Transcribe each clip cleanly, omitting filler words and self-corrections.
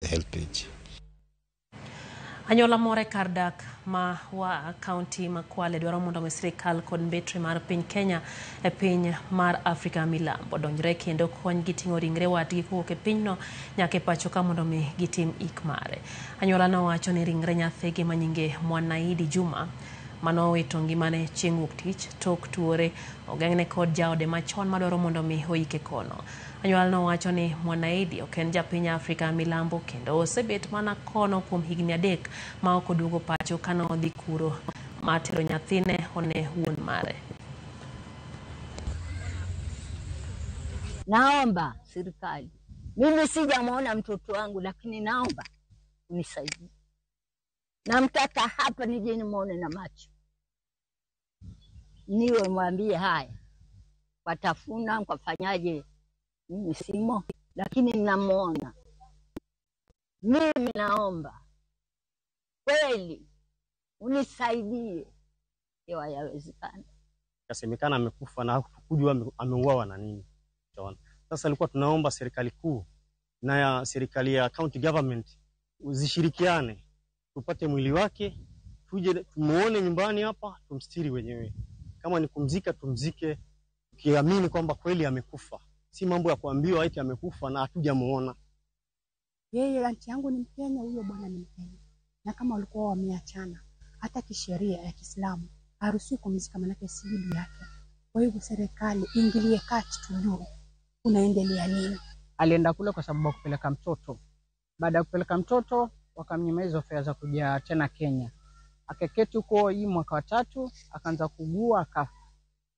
HelpAge. Anyuola moro e kar dak ma wa kaunti ma Kwale dwaro mondo mi sirikal kod mbetre mar piny Kenya e piny mar Afrika Milambo donjre kendo konygi ting'o ringre watgi kowuok e pinyno nyaka e pacho ka mondo mi gitim ik mare. Anyuola nowacho ni ringre nyathigi ma nyinge Mwanaidi Juma manowito ngimane chieng' wuok tich tok tuore ogeng'ne kod jaode machon madwaro mondo mi oike kono. Anyuola nowacho ni Mwanaidi ok en japiny Afrika Milambo kendo osebet mana kono kuom higni 3 ma ok oduogo pacho kane odhi kuro mar tero nyathine one wuon mare. Naomba serikali, mimi sijamwona mtoto wangu, lakini naomba unisaidie. Namtaka hapa nije nimuone na macho, niwe mwambie haya, watafuna kwafanyaje, mimi simo, lakini ninamuona. Mimi naomba kweli unisaidie, iwa yawezekana. Kasemekana amekufa na hakujua ameuawa na nini. Sasa alikuwa tunaomba serikali kuu na ya serikali ya county government zishirikiane, tupate mwili wake, tuje tumuone nyumbani hapa, tumstiri wenyewe. Kama ni kumzika tumzike, tukiamini kwamba kweli amekufa. Si mambo ya kuambiwa eti amekufa na hatujamuona. Yeye anti yangu ni Mkenya, huyo bwana ni Mkenya. Na kama walikuwa wameachana, hata kisheria ya Kiislamu haruhusiwi kumzika, manake si bibi yake. Kwa hivyo serikali ingilie kati, tujue unaendelea nini. Alienda kule kwa sababu ya kupeleka mtoto. Baada ya kupeleka mtoto wakamnyima hizo fedha za kuja tena Kenya. Akaketi huko hii mwaka wa 3, akaanza kugua akafa.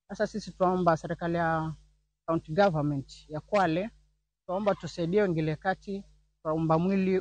Sasa sisi tuomba serikali ya county government ya Kwale, tuomba tusaidie, ingilie kati, tuomba mwili